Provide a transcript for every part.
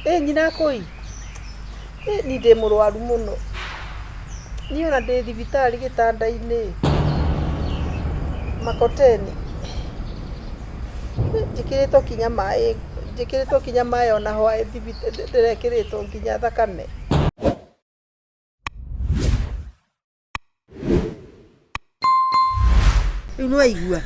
Ĩ nyina akũi, ĩ niĩ ndĩ mũrwaru mũno, niĩ ona ndĩ thibitarĩ gĩtanda-inĩ Makoteni, njĩkĩrĩtwo nginya maĩ, njĩkĩrĩtwo nginya maĩ ona hwaĩ ndĩrekĩrĩtwo nginya thakame. Rĩu nĩwaigua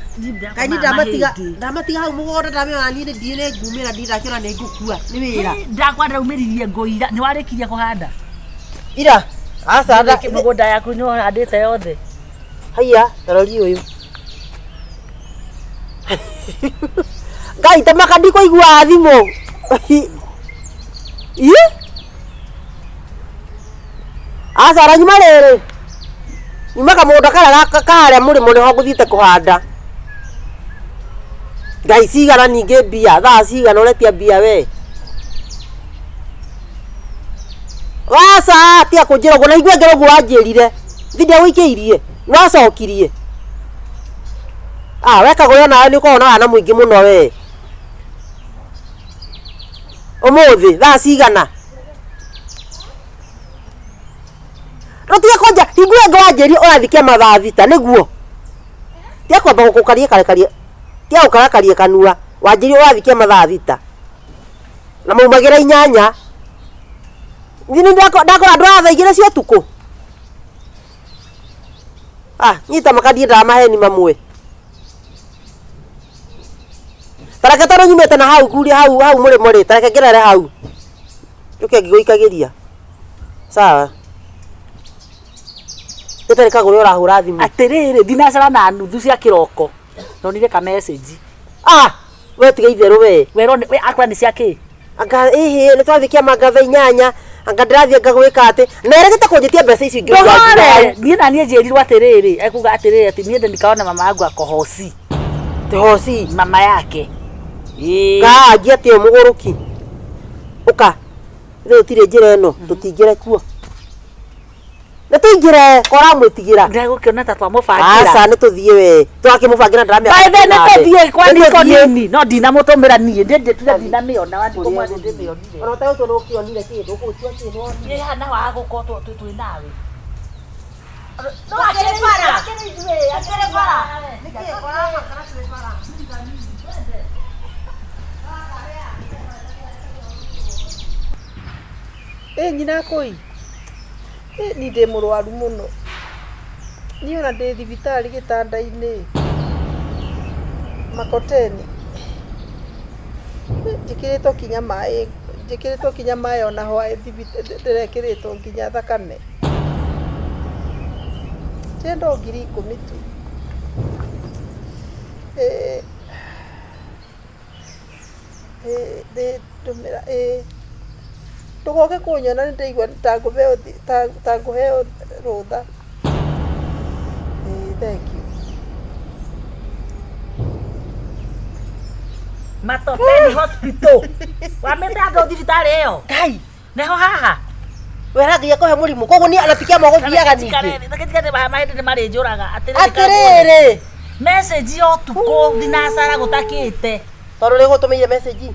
kaĩ niĩ ndamatiga ndamatiga hau mũgũnda ndamenya niĩ nĩ ndiĩ nĩ ngumĩra ndiĩ ndakĩona nĩ ngũkua nĩ wĩra. Ndakwa ndaumĩririe ngũira nĩ warĩkirie kũhanda? Ira aca nda Mĩgũnda yaku nĩ ũhandĩte yothe? Haiya tarori ũyũ. Ngai tamaka ndikũigua thimũ. Ii Aca ũranyuma rĩrĩ? Nyuma kamũgũnda karĩa ka harĩa mũrĩmo nĩho ngũthiĩte kũhanda. Ngai cigana ningĩ mbia, thaa cigana ũretia mbia we? Aca tiga kũnjĩra ũguo na igue ngĩra ũguo wanjĩrire, githĩ ndiagũikĩirie? Nĩwacokirie? Ah we kagũre onawe nĩ ũkoragwo na wana mũingĩ mũno we. Ũmũthĩ thaa cigana? Rũtige kũnja hingo ĩyo wanjĩrire ũrathiĩ kĩama thaa thita nĩguo? Tiga kwamba gũkũkaria karekaria tiga gũkarakaria kanua wanjĩrire ũrathiĩ kĩama thaa thita na maumagĩra 8. Niĩ ndakora andũ aya thaa 2 cia ũtukũ? Ah nyita maka ndiendaga maheni mamwe. Ta reke tondũ nyumĩte na hau hau hau mũrĩmo rĩ, ta reke ngerere hau. Njũke ngĩgũikagĩria. Sawa. Gĩtarĩ kagũre ũrahũra thimũ. Atĩrĩrĩ, thinacara na nuthu cia kĩroko ndonire ka message. Ah, we tiga itherũ we. Werwo we akora nĩ cia kĩ? Anga ĩhĩ nĩ twathiĩ kĩama anga thaa 8 anga ndĩrathiĩ anga gwĩka atĩ na erĩgĩte kũnjĩtia mbeca icio ingĩ. Ndũhore, niĩ na niĩ njĩrirwo atĩrĩrĩ, ekuga atĩrĩrĩ atĩ niĩ nikaona mama yangu ako hosi. Ti hosi. Mama yake. Ĩĩ. Kaanjia atĩ mũgũrũki. Ũka. Ithuĩ tũtirĩ njĩra ĩno, tũtingĩre kuo. Nĩ tũingĩre, ko ũramwĩtigĩra? Ndagũkĩona ta twamũbangĩra. Aca nĩ tũthiĩ we. Twakĩmũbangĩra ndaramenya. By the nĩ tũthiĩ kwa Niko nini, no ndinamũtũmĩra niĩ, niĩ ndĩtuire ndinamĩona, wandĩkwo mwatĩ ndĩmĩonire. Ona ũtagũtua nĩ ũkĩonire kĩndũ, ũkũtua kĩndũ wonire. Ĩ haha naho hagũkorwo twĩ nawe. No akĩrĩ bara. Akĩrĩ bara. Nĩkĩ ũramakara twĩ bara? Ĩ nyina akũi, ĩ niĩ ndĩ mũrwaru mũno, niĩ ona ndĩ thibitarĩ gĩtanda-inĩ Makoteni, njĩkĩrĩtwo nginya maĩ, njĩkĩrĩtwo nginya maĩ ona hwaĩ ndĩrekĩrĩtwo nginya thakame. Ndĩrenda o 10,000 tu. Ĩĩ. Ndũmĩra ĩĩ. Ndũgoke kũnyona nĩ ndaigua ta ngũheo rũtha. Ĩĩ thengiũ. Matopeni Hospital. Wamĩte andũ thibitarĩ ĩyo? Ngai. Neho haha. We arangeria kũhe mũrimũ koguo niĩ ona ti kĩama gũthiaga ningĩ. Reke mahĩndĩ nĩ marĩnjũraga. Atĩrĩrĩ. Message ya ũtukũ thinacara gũtakĩte. Tondũ nĩ gũtũmĩire message.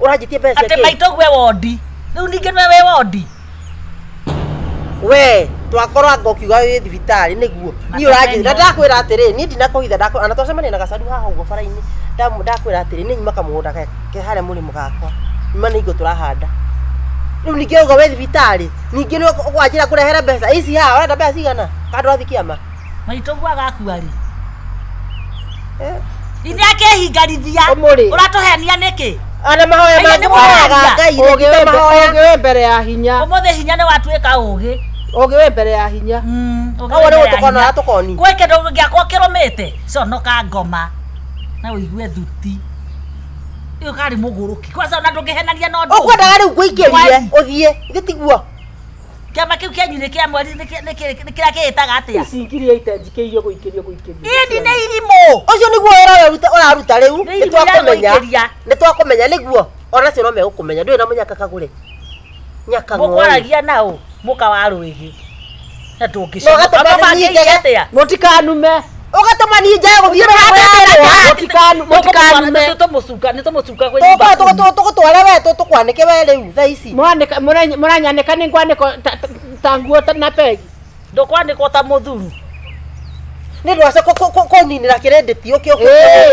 Ũranjĩtie mbeca Atĩ kĩ? maitũ gwe wondi. Rĩu ningĩ nĩwe wĩ wondi. We twakorwo anga ũkiuga wĩ thibitarĩ nĩguo niĩ ũranjĩra na ndakwĩra atĩrĩ niĩ ndinakũhitha ndakwĩra ona twacemania na gacaru haha ũguo bara-inĩ ndakwĩra atĩrĩ niĩ nyuma kamũgũnda ke harĩa mũrĩmo gakwa nyuma nĩ ingo tũrahanda rĩu ningĩ ũga wĩ thibitarĩ ningĩ nĩ ũkwanjĩra ngũrehere mbeca ici haha ũrenda mbeca cigana kana ndũrathiĩ kĩama? Maitũ guo agakua rĩ? Ithe akĩhingarithia Ũmũrĩ. Ũratũhenia nĩkĩ? Ona mahoya Aya, mangĩ nĩ mahoyaga mũraria. Ngai Ũgĩ rĩ wĩ ti mahoya. ũgĩ wĩ mbere ya hinya. Ũmũthĩ hinya nĩ watuĩka ũgĩ. Ũgĩ wĩ mbere ya hinya. Koguo nĩ gũtũkona ũratũkoni. Gwĩ kĩndũ gĩakwa kĩrũmĩte conoka ngoma na ũigue thuti. Ũyũ karĩ mũgũrũki. Kwanza ona ndũngĩhenania na ũndũ. Ũkwendaga rĩu ngũikĩrie Ndwari. ũthiĩ ithe tiguo. Kĩama kĩu kĩanyu nĩ kĩa mweri nĩ kĩrĩa kĩĩtaga atĩa? Ici ngiri ite njikĩirio gũikĩrio gũikĩrio. Ĩni nĩ irimũ. Ũcio nĩguo wĩra ũrĩa ũraruta rĩu. Nĩ irimũ rĩa gũikĩria. Nĩ twakũmenya nĩguo. Ona acio no megũkũmenya. Ndũĩ na mũnyaka kagũre. Nyaka ng'oĩ. Mũkwaragia naũ mũka wa rwĩgĩ. Na No ndũngĩconoka. gatũma Mũbangĩire niĩ atĩa? Mũtikanume. Ũgatũma niĩ njage gũthiĩ mĩhango Mũtikanume. Nĩ tũmũcuka kwĩ nyumba kumi. Tũgũtwara we tũkwanĩke we rĩu thaa ici. Mwanĩka mũranyanĩka nĩ ngwanĩko ta nguo na pegi. Ndũkwanĩkwo ta mũthuru. Nĩ ndwaca kũninĩra kĩrĩndĩti ũkĩ ũkĩ.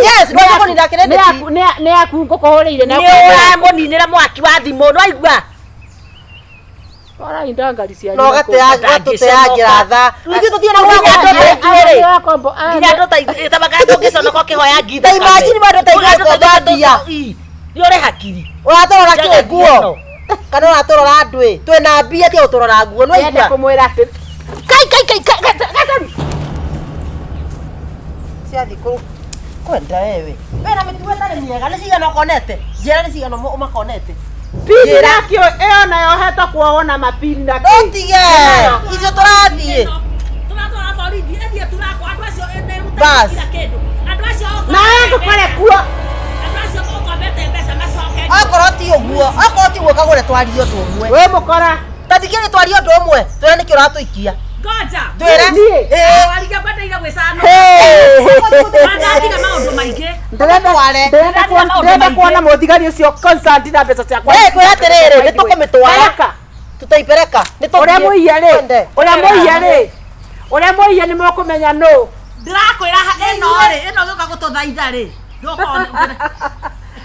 Yes, ndwaca kũninĩra kĩrĩndĩti. Nĩ yaku ngũkũhũrĩire na Nĩ ũramũninĩra mwaki wa thimũ nĩwaigua? Ũrainda ngari cia Na ũgatũteangĩra tha. Ithuĩ tũtirĩ na Nginya gwa andũ ta ithuĩ rĩ. Kombo. Nginya andũ ta ithuĩ ta makaya ndũngĩconoka ũkĩhoya ngi Ta imagine andũ ta ithuĩ komba mbia. Nĩ ũrĩ hakiri. Ũratũrora kĩ Njaga nguo? ĩno. Kana ũratũrora andũ ĩ? Twĩna mbia tiga gũtũrora nguo nĩ Ndĩrenda waigua? kũmwĩra atĩ kai kai kai kai gacaru. Ciathiĩ kũ kwenda wewe. Wĩna mĩtugo ĩtarĩ mĩega nĩ cigana ũkonete? Njĩra nĩ cigana ũmakonete? Pini nakĩo ĩyo nayo hetwo kuohwo na mapini na kĩ. Ndũtige! Ithuĩ tũrathiĩ. Tũratwara borithi ĩthiĩ turakwo andũ acio nĩrutaga Bas. kila kĩndũ. Andũ acio Nawe ngũkore kuo. Andũ acio ũkombete mbeca macoke. Okorwo ti ũguo, okorwo ti ũguo kagũre twarie ũndũ ũmwe. Wĩ mũkora. Ta thikĩrĩria twarie ũndũ ũmwe, twĩre nĩkĩ ũratũikia. Ngoja. Twĩre. Niĩ? Ĩĩ. Warigia kwendeire gwĩcanũra. Hey. Ndatiga maũndũ maingĩ. Ndĩrenda Ndĩrenda maũndũ ndĩrenda maingĩ. kuona mũthigari ũcio Constantine na mbeca ciakwa. Wee kwĩra atĩrĩrĩ, nĩ tũkũmĩtwara. Pereka. Tutaipeleka. Nĩ tũthiĩ. Ũrĩa mũiye rĩ, Twende. ũrĩa mũiye rĩ, ũrĩa mũiye nĩ mũkũmenya nũ. Ndĩrakwĩra ĩno rĩ, ĩno gĩũka gũtũthaitha rĩ.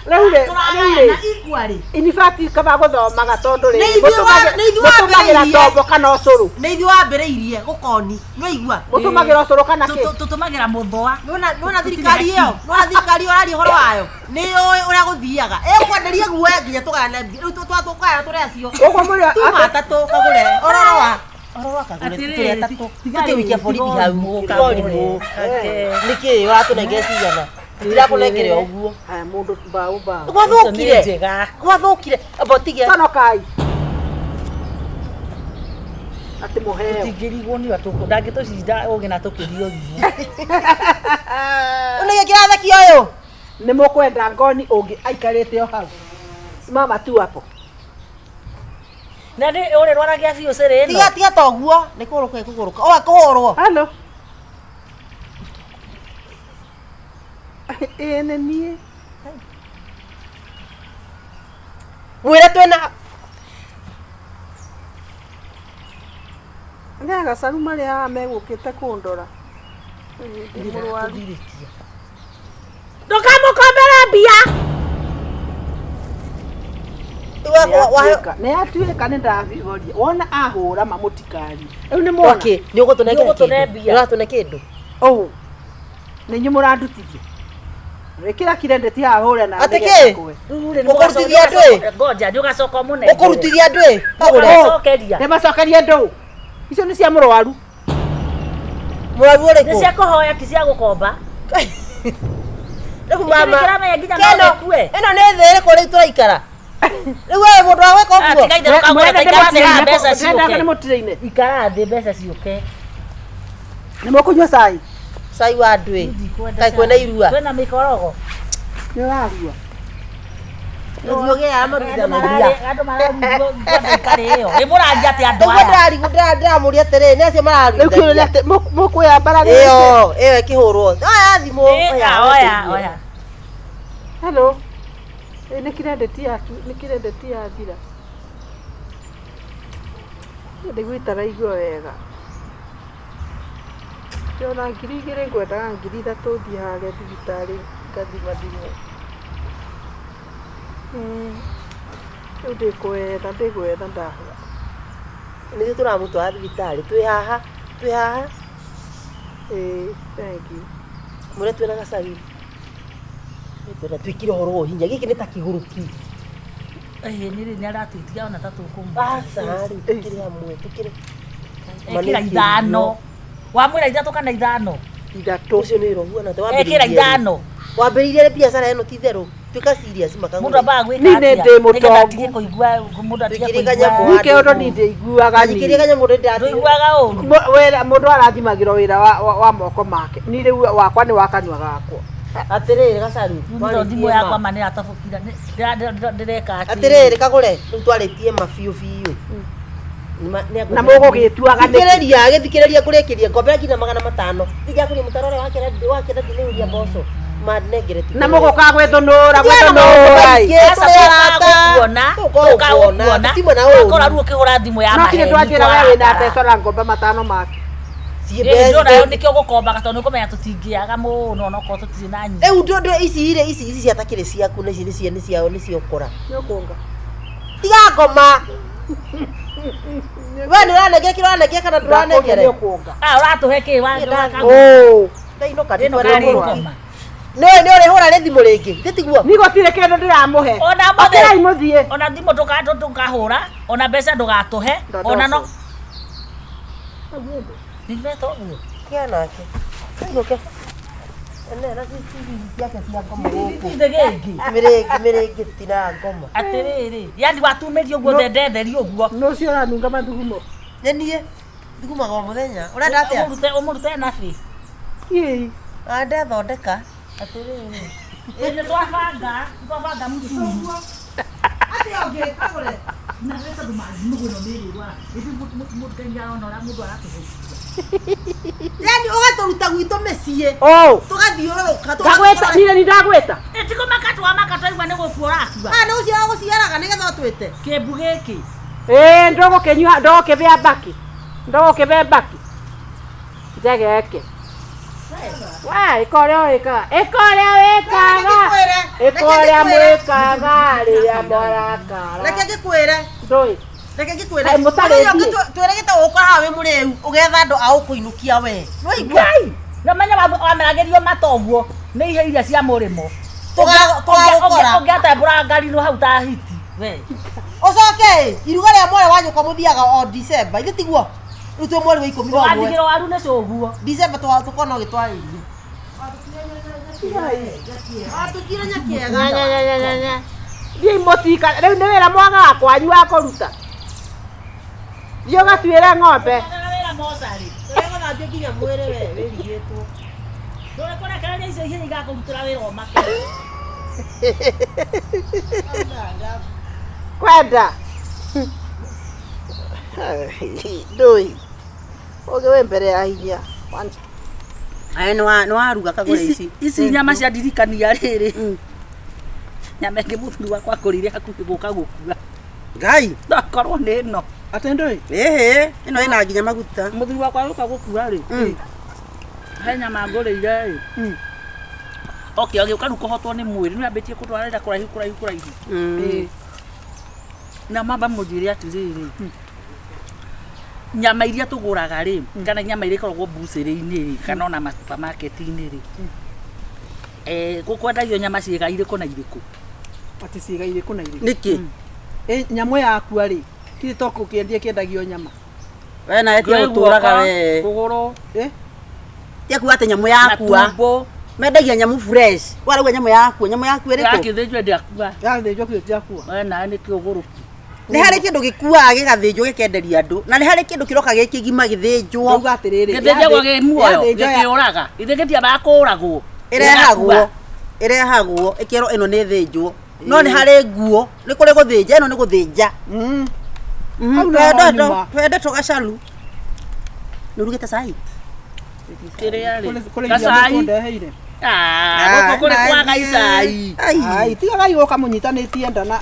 Rĩu rĩ, rĩu Tũragayana rĩ, ikua rĩ. in fact kaba gũthomaga tondũ rĩ, Nĩ ithuĩ nĩ ithuĩ mũtũmagĩra wambĩrĩirie. tombo kana ũcũrũ. Nĩ ithuĩ wambĩrĩirie gũkoni. Nĩ waigua? Mũtũmagĩra ũcũrũ kana kĩ? Tũtũmagĩra mũthũa. Nĩwona thirikari ĩyo? Nĩwona thirikari ĩyo ũraria ũhoro wayo? Nĩ yũĩ ũrĩa gũthiaga. Ĩkwenderia guoya nginya tũgayane mbia. Rĩu tũkagayana tũrĩ acio. Ũguo mũrĩ Tuma atatũ kagũre. Ororo wa. Ororo wa kagũre Atĩrĩrĩ, tũrĩ atatũ. tiga Tũtige gũikia rĩu, borithi tiga hau. ũrimũ, Tiga ũrimũ. Nĩkĩ ũratũnengera cigana? Tũtirakũnengere o ũguo. Haya mũndũ mbaũ mbaũ. Gwathũkire. Njega. Gwathũkire. Amba ũtige. Conokai. Atĩ mũheo. Tũtingĩrigwo nĩ ũrĩa ndangĩtũcinda ũgĩ na tũkĩrie ũrimũ. Nĩkĩ kĩrathekio ũyũ? Nĩ mũkwenda ngoni ũngĩ aikarĩte o hau. Simama tu hapo. Na nĩ ũrĩrwaragia biũ cĩrĩ ĩno. Tiga tiga ta ũguo. Nĩ kũgũrũka ĩkũgũrũka. Oa kũhũrwo. Halo. Ĩĩ nĩ niĩ. Mwĩre twĩna Nĩ agacaru marĩa haha megũkĩte kũndora. Ndĩ mũrwaru. Ndũkamũkombere mbia. Nĩ atuĩka nĩ ndabihoria. Wona ahũra ma mũtikari. Rĩu nĩ mwona. Okay, nĩ ũgũtũnengera Nĩ ũgũtũne kĩndũ. mbia. Nĩ ũratũne kĩndũ. Ũũ. Nĩ inyuĩ mũrandutithia. Wĩkĩra kirendeti haha hũre na Atĩ nĩgetha kĩ? ngũe. Rĩu rĩ, Ũkũrutithia andũ ĩ? Ngoja, nĩ ũgacoka ũmũnengere. Ũkũrutithia andũ ĩ? Kagũre. Ũgacokeria. Ndĩmacokerie ndũ. Icio nĩ cia mũrwaru. Mũrwaru Nĩ ũrĩkũ? cia kũhoya ti cia gũkomba. Rĩu mama. Kĩramenya nginya Kĩno, no ũkue. Ĩno nĩ thĩ ĩrĩkũ rĩu tũraikara? Rĩu wewe mũndũ wa gwĩka Ah, ũguo? tiga itherũ kagũre, ta ikara thĩ haha mbeca Ndĩrenda ciũke. nĩ mũtire-inĩ. Ikara thĩ mbeca ciũke. Nĩ mũkũnyua cai. Cai wa andũ ĩ. Ndikwenda Kaĩ kwĩna cai. irua? Kwĩna mĩkorogo. Nĩ ũrarua. Rĩu ũgĩaga maruitha na iria. Andũ mararugwo ngwenda ikarĩo. Ĩ mũrangia atĩa andũ Nĩguo aya? ndĩrarigwo ndĩramũria atĩrĩ, nĩ acio Rĩu kĩũria nĩ mararuithagia. atĩ mũkwĩyambara Ĩyo, ĩyo ĩkĩhũrwo. Oya thimũ. Ĩ, Oya, oya, oya. Hello. Ĩ nĩ kirendeti yaku, nĩ kirendeti yathira. Nĩguo itaraigua wega. Ndĩrona 2000 ngwendaga 3000 thiĩ harĩa thibitarĩ ngathimathimwo. Rĩu ndĩkwetha ndĩgwetha ndahũra. Nĩ ithuĩ tũramũtwara thibitarĩ. Twĩ haha, twĩ haha. Ĩĩ, thank you. Mwĩre twĩna gacau. Twĩna twĩkire ũhoro wa ũhinya. Gĩkĩ nĩ ta kĩgũrũki. Ĩhĩ, nĩ rĩ nĩ aratwĩtia ona ta tũkũmũ. Aca rĩu tũkĩrĩ hamwe, tũkĩrĩ. Ekĩra ithano. Wamwĩra ithatũ kana ithano? Ithatũ. Ũcio nĩ wĩra ũhuana atĩa? Ekĩra Wambĩrĩirie rĩ? ithano. Wambĩrĩirie rĩ biacara ĩno ti itherũ. Tuĩka serious makagũre. Mũndũ ambaga gwĩka Niĩ nĩ atĩa? ndĩ Nĩgetha mũtongu. atige kũigua mũndũ atige Tũikĩrie kũigua. kanyamũ. Niĩ kĩũndũ niĩ ndĩiguaga niĩ. Anjikĩrie kanyamũ ndĩ Ndũiguaga ũru. Wĩra mũndũ arathimagĩrwo wĩra wa moko make. Niĩ rĩu wakwa nĩ wa kanua gakwa. Atĩrĩrĩ gacaru. Rĩu thimũ yakwa ma nĩ ĩratobokire. Ndĩreka atĩ. Atĩrĩrĩ kagũre. Rĩu twarĩtie ma biũ biũ. Na mũgũgĩtuaga nĩkĩ? Thikĩrĩria, gĩthikĩrĩria kũrĩkĩria ngombera nginya 500. Ndingĩakũria mũtaro ũrĩa wakĩra ndinĩhuria mboco. Manengere ti. Na mũgũkaga gwĩthũnũra gwĩthũnũra. Aca tũkaga gũkuona Timwe na ũkora ũru. rĩu ũkĩhũra thimũ ya No kinya maheni twanjĩra we wĩna twarakara. mbeca na ngomba 5 make. Ĩĩ, ndona nĩkĩo gũkombaga tondũ nĩũkũmenya tũtingĩaga mũno onokorwo tũtirĩ na nyingĩ. Rĩu ndũ ici irĩ ici ici ciatakĩrĩ ciaku na ici nĩ cia nĩ ciao nĩ ciokora. Nĩũkũnga. Tiga ngoma. We nĩ ũranengera kĩrĩa ũranengera kana ndũranengere? Nĩũkũnga. Ah, ũratũhe kĩ Niĩ nda- Ũũ. Ndainũka Ĩno nditware karĩ mũrũ. ngoma. Nĩ nĩ ũrĩhũra rĩ thimũ rĩngĩ. Githĩ tiguo? Ni gũtirĩ kĩndũ ndĩramũhe. Ona mũthĩ- Okĩrai mũthiĩ. Ona thimũ ndũkahũra, ona mbeca ndũgatũhe, Ndondo ona no ũcio. Nĩndĩreta ũguo. Kĩa nake. Ainũke. Ene na CCTV ciake cia ngoma gũkũ. Ithe gĩngĩ. Mĩrĩngĩ mĩrĩngĩ tina ngoma. Atĩrĩrĩ, yani watumĩria ũguo thende theri ũguo. Nũ ũcio ũranunga mathugumo? Nĩ niĩ thugumaga o mũthenya. Ũrenda atĩa? Ũmũrute ũmũrute nabi. Ii. Ah, ndethondeka. Atĩrĩrĩ. Ĩ nĩ twabanga, nĩ twabanga mũcuru. Atĩa ũngĩ kagũre? Na nĩ tondũ mũgũno nĩ ĩrĩ wa. Ĩthi mũndũ ngai arona ũrĩa mũndũ aratũhĩtia. Yani ũgatũruta gwitũ mĩciĩ. Ũũ. Tũgathiũrũrũka. Ndagwĩta, niĩ nĩ ndagwĩta. Ĩ ti kũmaka twamaka twaigua nĩ gũkua ũrakua. Ah, nĩ gũciara gũciaraga nĩgetha ũtwĩte. Kĩmbu gĩkĩ. Ĩĩ ndũgũkĩnyua ndũgũkĩbĩa mbaki. Ndũgũkĩbĩa mbaki. Njegeke. We ĩka ũrĩa wĩkaga. Ĩka ũrĩa wĩkaga. Ĩka ũrĩa mwĩkaga rĩrĩa mwarakara. Reke ngĩkwĩre. Ndũĩ. Reke ngĩkwĩre. Kaĩ mũtarĩ Mũthenya ũngĩ thiĩ? twĩrĩgĩte gũka haha wĩ mũrĩu ũgetha andũ a gũkũinũkia we. Nĩwaigua? Ngai! Na menya wameragĩrio mata ũguo nĩ ihe iria cia mũrĩmo. Tũgagũkora. Ũngĩatembũra ngarinũ hau ta hiti. We. Ũcoke ĩ, iruga rĩa mwarĩ wa nyũkwa mũthiaga o December. Ithe tiguo? Rĩu twĩ mweri wa 11. Ũgathigĩrwo waru nĩ cũguo. December tũkona ũgĩtwarĩirie. Watũkire nyakĩega. Thiĩ mũtika rĩu nĩ wĩra mwagaga kwanyu wa kũruta. Thiĩ ũgatuĩre ng'ombe. Wagaga wĩra mocarĩ. Tũregũthambia nginya mwĩrĩ we wĩrigĩtwo. Ndũrekũrekereria icio ihĩĩ igakũrutĩra wĩra ũmake. Kwenda. Ndũĩ. Ũgĩ wĩ mbere ya hinya. Aya nĩ waruga kagũre ici. Ici nyama cia ndirikania rĩrĩ. Nyama ĩngĩ mũthuri wakwa akũrĩire hakuhĩ gũka gũkua. Ngai. Ndakorwo nĩ ĩno. Atĩ ndũĩ? Ĩhĩ, ĩno ĩna nginya maguta. Mũthuri wakwa gũka gũkua rĩ. He nyama ngũrĩire rĩ. Okay, agĩũka rĩu kũhotwo nĩ mwĩrĩ nĩ ambĩtie kũtwarĩra kũraihu kũraihu kũraihu. Ĩĩ. Na mamba mũnjĩre atĩrĩrĩ. Nyama iria tũgũraga rĩ, kana nyama iria ikoragwo mbucĩrĩ-inĩ rĩ, kana ona ma supermarket-inĩ rĩ. Gũkwendagio nyama ciĩga irĩkũ na irĩkũ? Atĩ ciĩga irĩkũ na irĩkũ? Nĩkĩ? Ĩ nyamũ yakua rĩ, tirĩ to gũkĩendia kĩendagio nyama. We nawe tiga Gwĩ gũtũraga guoko, we. Kũgũrũ, Ĩ? Tiga kuga atĩ nyamũ yakua. matumbo, Mendagia nyamũ fresh. Warauga nyamũ yakua, nyamũ yakua ĩrĩkũ? yakĩthĩnjwo ndĩakua. Yathĩnjwo kĩo tiakua. We nawe nĩ kĩũgũrũki. Nĩ harĩ kĩndũ gĩkuaga gĩgathĩnjwo gĩkenderio andũ na nĩ harĩ kĩndũ kĩroka gĩ kĩgima gĩthĩnjwo. Ndauga atĩrĩrĩ. Gĩthĩnjagwo gĩ muoyo, yathĩnjwo ya- gĩkĩũraga. Ithe gĩtiambaga kũũragwo. Ĩrehagwo ĩrehagwo ĩkerwo ĩno nĩ thĩnjwo. No nĩ harĩ nguo, nĩ kũrĩ gũthĩnja, ĩno nĩ gũthĩnja. Hau noho nyuma. Twende tũgacaru. Nĩ ũrugĩte cai? Kĩrĩa rĩ? Kũrĩ irio Gacai. mũkũndeheire. Ah, gũkũ kũrĩ kwaga icai. Ai, tigagai gũka mũnyitanĩtie nda na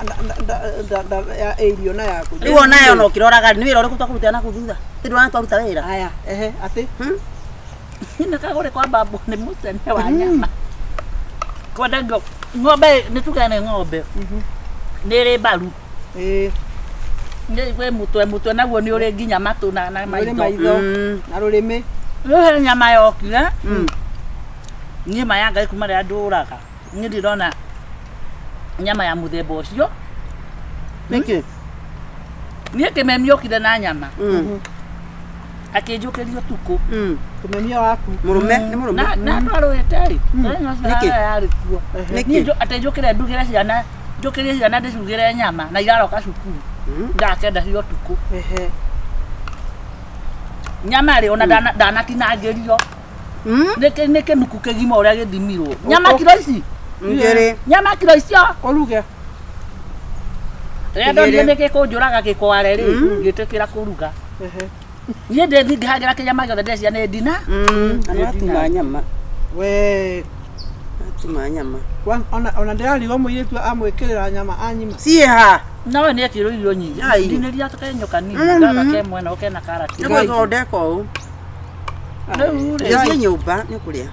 nda ya irio na yaku. Rĩu onayo no ũkĩroraga nĩ wĩra ũrĩkũ twakũrutĩra nakũu thutha? Ti ndũrona twaruta wĩra? Aya, ehe, atĩ Nĩ kagũrĩ kwa mbambo nĩ mũcene wa nyama. Kwendagio ng'ombe nĩ tuge nĩ ng'ombe. Nĩ ĩrĩ mbaru. ĩĩ, Nĩ gwĩ mũtwe mũtwe naguo nĩ ũrĩ nginya matũ na rũrĩ maitho. maitho na rũrĩmĩ. Rĩu he nyama yokire. Niĩ ma ya Ngai kuma rĩrĩa ndũraga. Niĩ ndirona nyama ya mũthemba ũcio. Nĩkĩ? Niĩ kĩmemi okire na nyama. Akĩnjũkĩria ũtukũ. Kĩmemia waku. Mũrũme, nĩ mũrũme. Na twarũĩte rĩ. Nĩkĩ? Yarĩ kuo. Nĩkĩ? Niĩ atĩ njũkĩre ndugĩre ciana njũkĩrie ciana ndĩcugĩre nyama na iraroka cukuru thaa 9 cia ũtukũ. Ehe. Nyama rĩ ona ndanatinangĩrio. Nĩ kĩnuku kĩgima ũrĩa gĩthimirwo. Nyama kiro ici. Ngĩrĩ. Nyama kiro icio. Ũruge. Rĩrĩa ndonire nĩ gĩkũnjũraga gĩkware rĩ, ngĩtĩkĩra kũruga. Niĩ ndĩthi ngĩhagĩra kĩnyama gĩothe ndeciria nĩ ndina. Na nĩwatuma nyama. We Watuma nyama. Ona ndĩrarigwo mũirĩtu amwĩkĩrĩra nyama anyima. Ciĩha. Nawe nĩ ekĩrwo irio nyingĩ. Ai. Ndinĩria kenyũ kanini, gaka ke mwena ũkena karati. Nĩ gwĩthondeka ũũ. Rĩu rĩ, Irio cia nyũmba nĩ kũrĩa.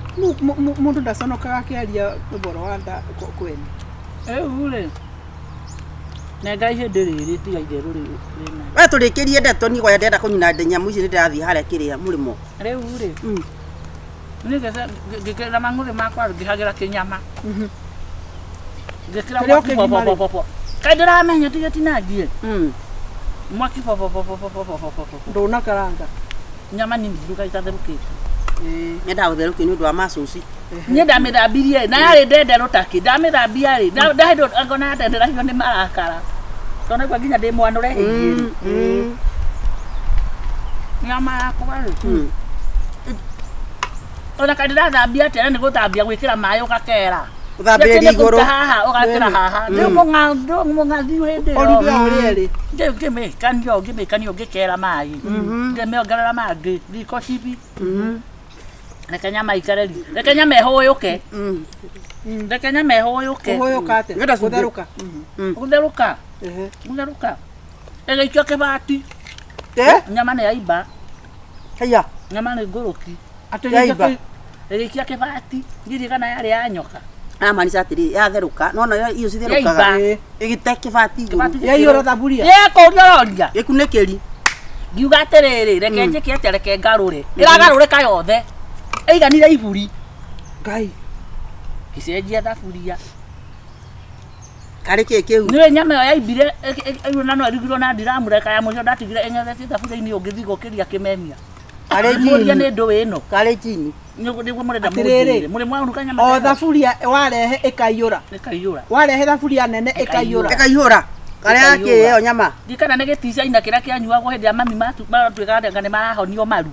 Mũndũ ndaconokaga akĩaria ũboro wa nda kwene. Rĩu rĩ, nengera ihĩndĩ rĩrĩ tiga itherũ rĩna. We tũrĩkĩrie ndeto niĩ kwanja ndĩrenda kũnyina nyamũ ici nĩ ndĩrathiĩ harĩa kĩrĩa mũrĩmo. Rĩu rĩ, niĩ ngĩkĩra mang'ũrĩ makwa ngĩhagĩra kĩnyama. Ngĩkĩra Kĩrĩa mwaki ũkĩgima rĩ? popopopopo. Kaĩ ndĩramenya tigĩtinangie. Mwaki popopopopopopopopo. Ndũnakaranga. Nyama nĩ nduga itatherũkĩte. Nyendaga gũtherũkia nĩ ũndũ wa macoci. Niĩ ndamĩthambirie na yarĩ ndenderũ takĩ ndamĩthambia rĩ ndahĩndũ angona yatenderagio nĩ marakara tondũ naigua nginya ndĩ mwanũre hĩndĩ rĩ nyama yakwa rĩ ona kaĩ ndĩrathambia atĩa na nĩ gũthambia gwĩkĩra maĩ ũgakera. Ũthambĩrĩria igũrũ. Haha ũgakĩra haha ndũmũng'athiũ hĩndĩ ĩyo. Ũruge o ũrĩa ĩrĩ. Ngĩmĩkanio ngĩmĩkanio ngĩkera maĩ ngĩmĩongerera mangĩ riko cibi. Reke nyama ikare ri reke nyama ĩhũyũke. Reke nyama ĩhũyũke. Kũhũyũka atĩa? Ngenda cumbĩ. Gũtherũka. Gũtherũka. Ehe. Gũtherũka ĩgĩikio kĩbati. Nyama nĩ yaimba. Haiya. Nyama nĩ ngũrũki. Atĩ Yaimba. Ĩgĩikia kĩbati ngiri kana yarĩ ya nyoka. Amaanisha atĩrĩ yatherũka nona irio citherũkaga Yaimba. ĩgĩte kĩbati igũrũ. Kĩbati Yaiyũra thaburia. Yekũria ũroria. Gĩkunĩkĩri. Ngiuga atĩrĩrĩ reke njĩke atĩa reke ngarũre. Ĩragarũrĩka yothe. Ĩiganire iburi. Ngai. Ngĩcenjia thaburia. Karĩ kĩ kĩu? Nĩwe nyama ĩyo yaimbire na no ĩrugirwo na ndiramu reka ya mũico ndatigire ĩng'ethetie thaburia-inĩ ũngĩthiĩ gũkĩria kĩmemia. Karĩ Mũria njini. nĩ ndũĩ ĩno. Karĩ njini. Nĩguo mũrenda Atĩrĩrĩ. mũnjĩre. Mũrĩ mwaruga nyama O ta ĩyo? thaburia warehe ĩkaiyũra. Ĩkaiyũra. Warehe thaburia nene ĩkaiyũra. Ĩkaihũra. Karĩ ya kĩ ĩyo nyama? Ndikana nĩ gĩticaina kĩrĩa kĩanyuagwo hĩndĩ ya mami matuĩkaga atĩ anga nĩ marahonio maru.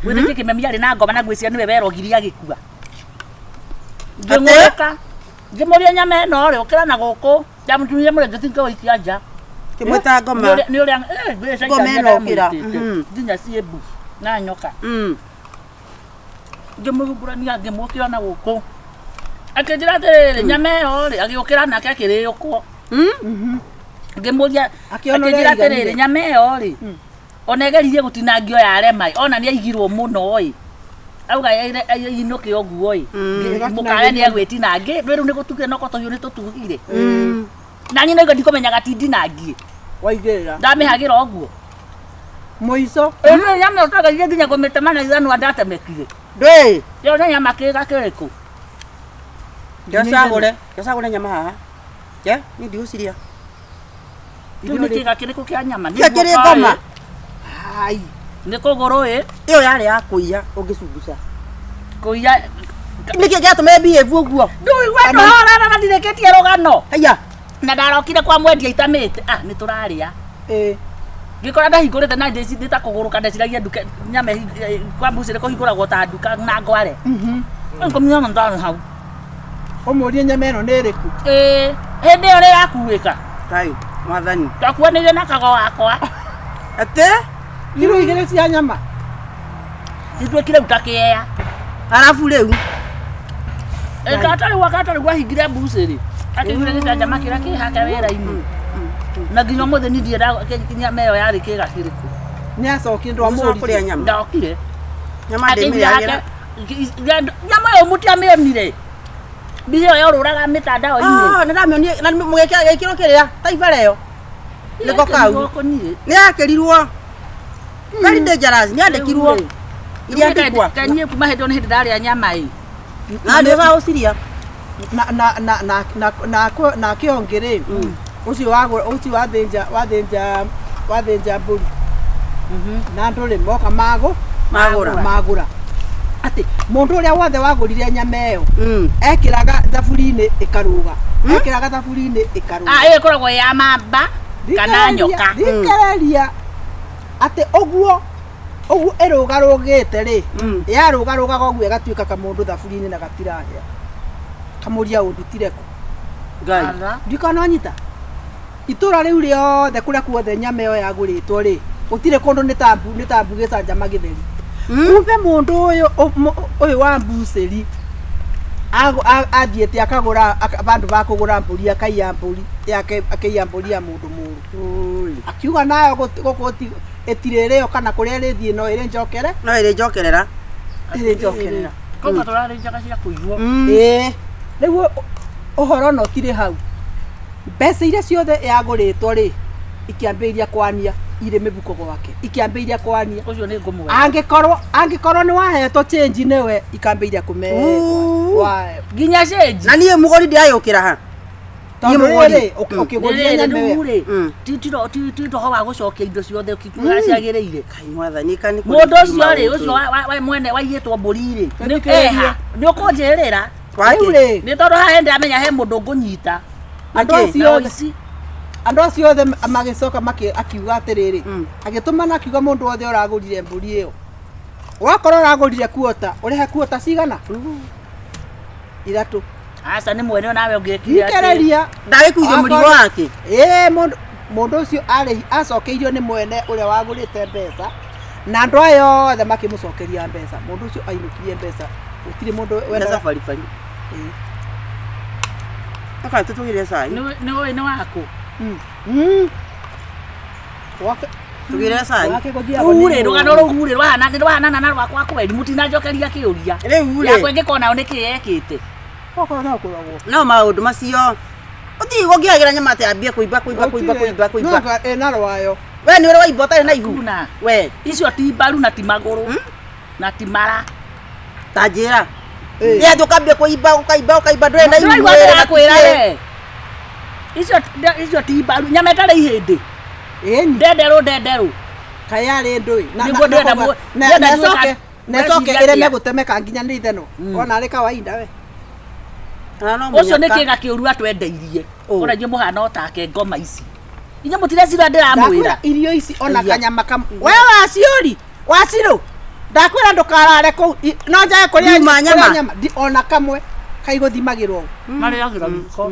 Gwĩtĩkia kĩmemi arĩ na ngoma na ngwĩciria nĩwe werogire agĩkua. Ngĩng'ũrĩka. Ngĩmũria nyama ĩno rĩ ũkĩra na gũkũ. Ndamũtumire mũrengeti ngĩũikia nja. Kĩmwĩta ngoma. Nĩ ũrĩa ngwĩciria Ngoma ĩno ũkĩra. Nginya ciĩmbu na nyoka. Ngĩmũhumbũrania ngĩmũkĩra na gũkũ. Akĩnjĩra atĩrĩrĩ nyama ĩyo rĩ agĩũkĩra nake akĩrĩũkwo. Ngĩmũria Akĩona ũrĩa akĩnjĩra atĩrĩrĩ aiganire. nyama ĩyo rĩ ona ĩgeririe gũtinangio yarema ĩ ona nĩ aigirwo mũno ĩ auga inũke ũguo ĩ mũkawe nĩ egwĩtinangi rĩu nĩ gũtukire no tũhiũ nĩ tũtuhire na niĩ naigua ndikũmenyaga ti ndinangie Waigĩrĩra. ndamĩhagĩra ũguo. Mũico. Ĩno nyama ũtageririe nginya kũmĩtema na ithanwa ndatemekire. Ndũĩ. Ĩyo nĩ nyama kĩga kĩrĩkũ? Ngĩcagũre. Ngĩcagũre nyama haha. Ye, niĩ ndigũciria. Rĩu nĩ kĩga kĩrĩkũ kĩa nyama? Nĩ Kĩa kĩrĩ guoko ngoma. ĩ? Hai. Nĩ kũgũrũ ĩ? Ĩyo yarĩ ya kũiya ũngĩcumbuca. Kũiya. Nĩkĩ gĩatũma behave ũguo? Ndũĩ we ndũhorana na ndirĩkĩtie rũgano. Haiya. Na ndarokire kwa mwendia itamĩte. Ah, nĩ tũrarĩa. Ngĩkora ndahingũrĩte na ndĩ ta kũgũrũka ndeciragia nduka nyama kwa mbucĩrĩ kũhingũragwo ta nduka na ngware. Ngũmia ndarĩ hau. Ũmũrie nyama ĩno nĩ ĩrĩkũ? Ĩĩ, hĩndĩ ĩyo nĩrakuĩka. Ngai, mwathani. Twakuanĩire na kago wakwa. Atĩ? Kiro igĩrĩ cia nyama. Ituĩkire ta kĩea. Arabu rĩu. Gatarĩ ahingire mbucĩrĩ. Akĩgire gĩcanjama kĩrĩa kĩ hake wĩra-inĩ. Na nginya ũmũthĩ niĩ ndirĩ nyama ĩyo yarĩ kĩga kĩrĩkũ. Nĩ acokire Ndwamũria ndwamũririe. nyama. Ndokire. Nyama Akĩigire hake ndĩmĩrĩagĩra. nyama ĩyo mũtiamĩonire. Mbica ĩyo yorũraga mĩtandao-inĩ. Ah, nĩ ndamĩonire na mũgĩkĩrwo kĩrĩa taibara ĩyo. Nĩko kau. Niĩ. Nĩ yakĩrirwo. Very dangerous, nĩ yandĩkirwo. Iria ndikwa. Niĩ kuma hĩndĩ ĩyo nĩ hĩndĩ ndarĩa nyama ĩ. Na ndĩba ũciria. Na na na na na na na kĩongĩ rĩ. Ũcio wagũra ũcio wathĩnja wathĩnja wathĩnja mbũri. Na andũ rĩ moka magũ Magũra. magũra. Atĩ mũndũ ũrĩa wothe wagũrire nyama ĩyo ekĩraga thaburi-inĩ ĩkarũga. Ekĩraga thaburi-inĩ ĩkarũga. Ah, ĩyo ĩkoragwo ya mamba kana nyoka. Thikereria atĩ ũguo ũguo ĩrũgarũgĩte rĩ yarũgarũgaga ũguo ĩgatuĩka kamũndũ thaburi-inĩ na gatirahĩa. Kamũria ũndutire kũ? Ngai. Ala. Ndikona nyita. Itũra rĩu rĩothe kũrĩa kuothe nyama ĩyo yagũrĩtwo rĩ, gũtirĩ kũndũ nĩ ta nĩ ta mbu gĩcanjama gĩtheri. Kumbe mũndũ ũyũ ũyũ wa mbucĩri athiĩte akagũra vandũ va kũgũra mbũri, akaiya mbũri yake, akaiya mbũri ya mũndũ mũũru. Akiuga nayo gũkũ ĩtirĩrĩo kana kũrĩa ĩrĩthiĩ no ĩrĩ njokere. No ĩrĩ njokerera. Ĩrĩ njokerera. Koguo tũrarĩnjaga cia kũigwo. Ĩĩ, rĩu ũhoro no ũtirĩ hau. Mbeca iria ciothe yagũrĩtwo rĩ, ikĩambĩrĩria kwania irĩ mĩbuko gwake, ikĩambĩrĩria kwania. Ũcio nĩ ngũmwetha. Angĩkorwo nĩ wahetwo change nĩwe, ikambĩrĩria kũmekwa. Nginya change. Na niĩ mũgũri ndĩrayũkĩra ha. Tondũ Niĩ rĩrĩ, mũgũri. ũkĩgũrire nyama Rĩu ĩyo. rĩ, Mm. ti toho wa gũcokia indo ciothe ũkiuga ciagĩrĩire. Kai mwathani kani Mũndũ ũcio rĩ, ũcio wa mwene waiyĩtwo mbũri rĩ, Nĩ eha, nĩ ũkũnjĩrĩra. Rĩu rĩ, Nĩ tondũ haha ndĩramenya he mũndũ ngũnyita. andũ Nĩkĩ? acio Na othe ũici. andũ acio othe magĩcoka akiuga atĩrĩrĩ, agĩtũmana akiuga mũndũ wothe ũragũrire mbũri ĩyo, wakorwo ũragũrire kuota, ũrĩhe kuota cigana? Ithatũ. Aca nĩ mwene nawe ũngĩkire atĩ. Ikereria. Ndagĩkuithio mũrigo wake. Ĩĩ, mũndũ ũcio arĩ acokeirio nĩ mwene ũrĩa wagũrĩte mbeca, na andũ aya othe makĩmũcokeria mbeca. Mũndũ ũcio ainũkirie mbeca, gũtirĩ mũndũ Mbeca wendaga. baribari. Ĩĩ. Aka tũtũgĩre cai. Nĩ ũĩ nĩ waku. Gwake Tũgĩre cai. gwake gũthiagwo Rĩu nĩ rĩ, rũgano rũu rĩ, rwahana nĩ rwahanana na rwakwa kweri, mũtinanjokeria kĩũria. Rĩu rĩ, Yakwa ĩngĩkorwo nayo nĩkĩ yekĩte. Okorwo no kũrogwo. no maũndũ macio. Ũthiĩ ũngĩagĩra nyama atĩ ambie kũimba kũimba kũimba kũimba kũimba. No ĩna rwayo. We nĩ ũrĩ waimba ũtarĩ na ihu. Kuna. We Icio ti mbaru na ti magũrũ na ti mara. ta njĩra. Ĩĩ. Nĩ atĩ ũkambia kũimba ũkaimba ũkaimba ndũrĩ na ihu. Ndĩraigua mwĩrĩ na ndĩrakwĩra tikĩĩ. we. Icio ti mbaru, nyama ĩtarĩ ihĩndĩ. Ĩni. Ndenderũ ndenderũ. Kaĩ arĩ ndũĩ. Nĩguo ndĩrenda ndĩrenda njuĩka- Na ĩcoke weciria ĩreme atĩa? gũtemeka nginya nĩ ithenũ. Ona arĩ kawaida we. Na no Ũcio nĩ mũnyaka. kĩga kĩũru atwendeirie. Ũ. Ona inyuĩ mũhana o take ngoma ici. Inyuĩ mũtirecira ndĩramwĩra. Ndakwĩra irio ici ona Iria. kanyama kamwe. We waciũri, wacirũ. Ndakwĩra ndũkarare kũu. No njage kũrĩa Ndiuma kũrĩa nyama. Ona kamwe kaigũthimagĩrwo. Marĩagĩra riko.